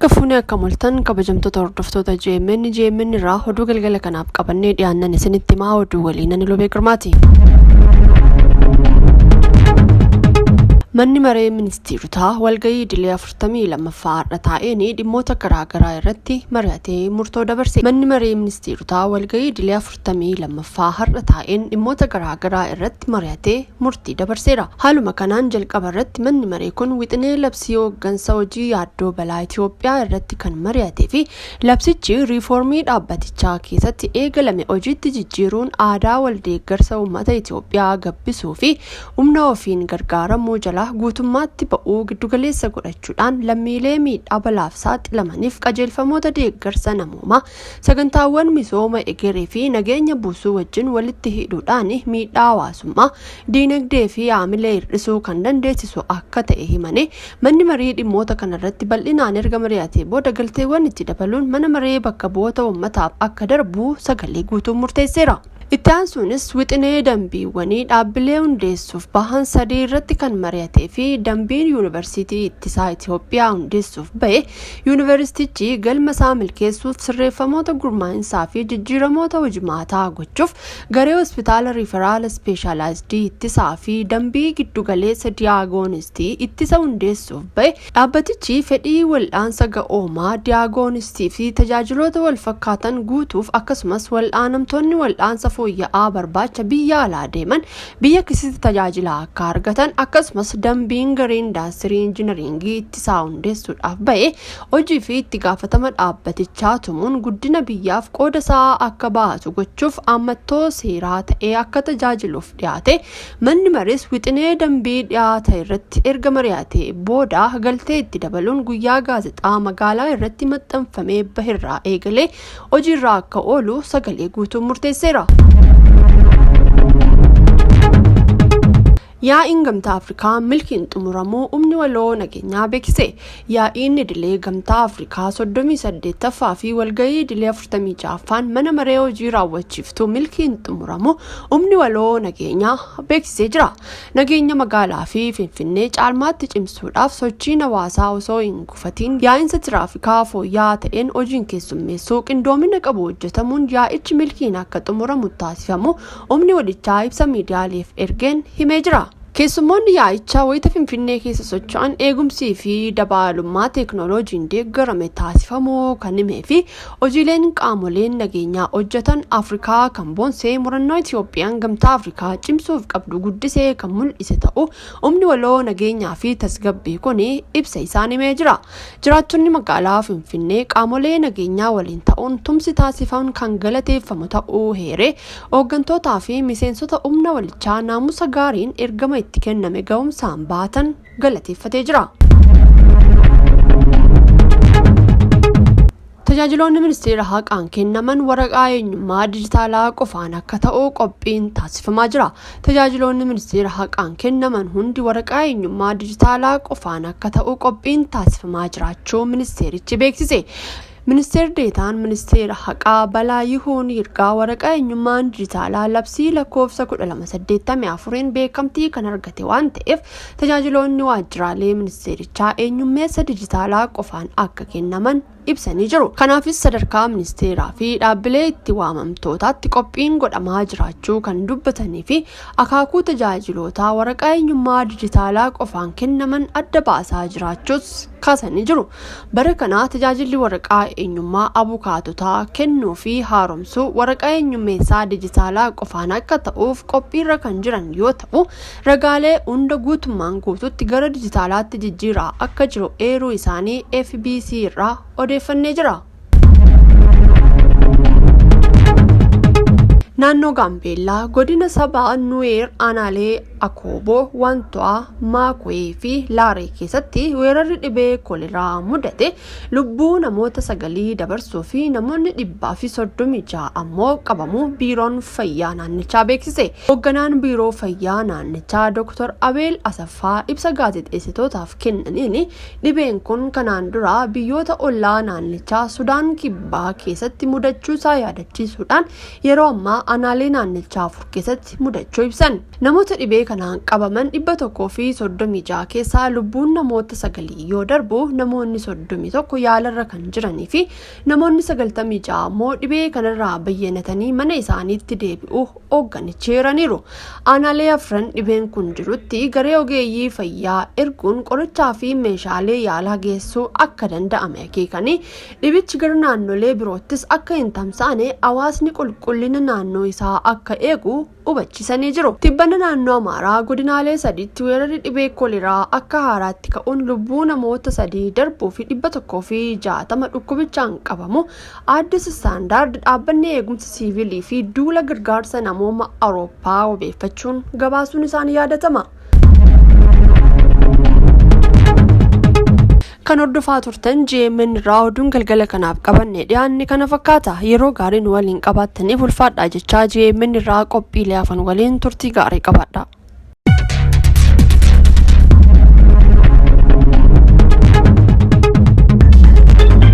Harka fuunee akka moltan kabajamtoota hordoftoota GMN GMN irraa oduu galgala kanaaf qabannee dhiyaannan isinitti himaa oduu waliin ani Lobee Girmaati. Manni maree ministeerotaa walgahii idilee 42ffaa har'a taa'een dhimmoota garaagaraa irratti mari'atee murtoo dabarse. Manni maree ministeerotaa walgahii idilee 42ffaa har'a taa'een dhimmoota garaagaraa irratti mari'atee murtii dabarseera. Haaluma kanaan jalqaba irratti manni maree kun wixinee labsii hooggansa hojii yaaddoo balaa Itoophiyaa irratti kan mari'atee fi labsichi riifoormii dhaabbatichaa keessatti eegalame hojiitti jijjiiruun aadaa waldeeggarsa uummata Itoophiyaa gabbisuu fi humna ofiin gargaaramuu jalaa guutummaatti ba'uu giddugaleessa godhachuudhaan lammiilee miidhaa balaaf saaxilamaniif qajeelfamoota deeggarsa namoomaa sagantaawwan misooma egeree fi nageenya buusuu wajjin walitti hidhuudhaan miidhaa hawaasummaa diinagdee fi haamilee hir'isuu kan dandeessisu akka ta'e himanii manni marii dhimmoota kanarratti bal'inaan erga mari'atee booda galteewwan itti dabaluun mana maree bakka bu'oota uummataaf akka darbu sagalee guutuun murteesseera. Itti aansuunis wixinee dambiiwwanii dhaabbilee hundeessuuf bahan sadii irratti kan mari'atee fi dambiin yuunivarsiitii ittisaa Itoophiyaa hundeessuuf bahe yuunivarsiitichi galma isaa milkeessuuf sirreeffamoota gurmaa'insaa fi jijjiiramoota hojimaataa gochuuf garee hospitaala riiferaala ispeeshaalaayizidii ittisaa fi dambii giddugaleessa diyaagoonistii ittisa hundeessuuf bahe dhaabbatichi fedhii wal'aansa ga'oomaa diyaagonistii fi tajaajiloota wal fakkaatan guutuuf akkasumas wal'aanamtoonni wal'aansa fooyya'aa barbaacha biyya alaa deeman biyya keessatti tajaajila akka argatan akkasumas dambiin garee indaastirii injinaringii ittisaa hundeessuudhaaf bahe hojii fi itti gaafatama dhaabbatichaa tumuun guddina biyyaaf qooda isaa akka baatu gochuuf ammattoo seeraa ta'ee akka tajaajiluuf dhiyaate manni marees wixinee dambii dhiyaate irratti erga mari'atee booda galtee itti dabaluun guyyaa gaazexaa magaalaa irratti maxxanfamee baherraa eegalee hojiirra akka oolu sagalee guutuun murteesseera. Yaa'iin Gamtaa Afrikaa milkiin xumuramuu humni waloo nageenyaa beeksise. Yaa'iin idilee Gamtaa Afrikaa 38ffaa fi walgahii idilee 46ffaan mana maree hojii raawwachiiftuu milkiin xumuramu humni waloo nageenyaa beeksisee jira. Nageenya magaalaa fi Finfinnee caalmaatti cimsuudhaaf sochiin hawaasaa osoo hin gufatiin yaa'insa tiraafikaa fooyya'aa ta'een hojiin keessummeessuu qindoomina qabu hojjetamuun yaa'ichi milkiin akka xumuramu taasifamu humni walichaa ibsa miidiyaaleef ergeen himee jira. Keessummoonni yaa'ichaa wayita Finfinnee keessa socho'an eegumsii fi dabaalummaa teeknooloojiin deeggarame taasifamuu kan himee fi hojiileen qaamoleen nageenyaa hojjetan Afrikaa kan boonsee murannoo Itoophiyaan gamtaa Afrikaa cimsuuf qabdu guddisee kan mul'ise ta'uu humni waloo nageenyaa fi tasgabbii kun ibsa isaan himee jira. Jiraattonni magaalaa Finfinnee qaamolee nageenyaa waliin ta'uun tumsi taasifamu kan galateeffamu ta'uu heeree hooggantootaa fi miseensota humna walichaa naamusa gaariin ergama itti kenname ga'umsaan baatan galateeffatee jira. Tajaajiloonni ministeera haqaan kennaman waraqaa eenyummaa dijitaalaa qofaan akka ta'u qophiin taasifamaa jira. Tajaajiloonni ministeera haqaan kennaman hundi waraqaa eenyummaa dijitaalaa qofaan akka ta'u qophiin taasifamaa jiraachuu ministeerichi beeksise. Ministeerri deetaan ministeera haqaa Balaa Yihuun Yirgaa waraqaa eenyummaan dijitaalaa labsii lakkoofsa 1284 beekamtii kan argate waan ta'eef tajaajiloonni waajjiraalee ministeerichaa eenyummeessa dijitaalaa qofaan akka kennaman ibsanii jiru. Kanaafis sadarkaa ministeeraa fi dhaabbilee itti waamamtootaatti qophiin godhamaa jiraachuu kan dubbatanii fi akaakuu tajaajilootaa waraqaa eenyummaa dijitaalaa qofaan kennaman adda baasaa jiraachuus kaasanii jiru. Bara kana tajaajilli waraqaa eenyummaa abukaatotaa kennuu fi haaromsuu waraqaa eenyummeessaa dijitaalaa qofaan akka ta'uuf qophiirra kan jiran yoo ta'u ragaalee hunda guutummaan guututti gara dijitaalaatti jijjiiraa akka jiru eeruu isaanii FBC irraa odeeffannee jira. Naannoo Gaambeellaa godina saba Nuweer aanaalee Akooboo, Wanto'aa, Maakuwee fi Laaree keessatti weerarri dhibee koleraa mudate lubbuu namoota sagalii dabarsuu fi namoonni 136 ammoo qabamuu biiroon fayyaa naannichaa beeksise. Hoogganaan biiroo fayyaa naannichaa Dr. Abeel Asaffaa ibsa gaazexeessitootaaf kennaniin dhibeen kun kanaan dura biyyoota ollaa naannichaa Sudaan Kibbaa keessatti mudachuusaa yaadachiisuudhaan yeroo ammaa aanaalee naannichaa 4 keessatti mudachuu ibsan. Namoota dhibee kanaan qabaman 136 keessaa lubbuun namoota 9 yoo darbu, namoonni 31 yaalarra kan jiranii fi namoonni 96 immoo dhibee kanarraa bayyanatanii mana isaaniitti deebi'uu hoogganichi eeraniiru. Aanaalee afran dhibeen kun jirutti garee ogeeyyii fayyaa erguun qorichaa fi meeshaalee yaalaa geessuu akka danda'ame akeekanii, dhibichi gara naannolee biroottis akka hin tamsaane hawaasni qulqullina naannoo isaa akka eegu hubachiisanii jiru. Tibbana naannoo Amaaraa godinaalee sadiitti weerarri dhibee koleraa akka haaraatti ka'uun lubbuu namoota 3 darbuu fi 160 dhukkubichaan qabamu Addis Standard dhaabbanni eegumsa siivilii fi duula gargaarsa namooma Awurooppaa wabeeffachuun gabaasuun isaanii yaadatama. Kan hordofaa turtan GMN irraa oduun galgala kanaaf qabanne dhiyaanne kana fakkaata. Yeroo gaarii nu waliin qabaattaniif ulfaadhaa jechaa GMN irraa qophiilee hafan waliin turtii gaarii qabaadha.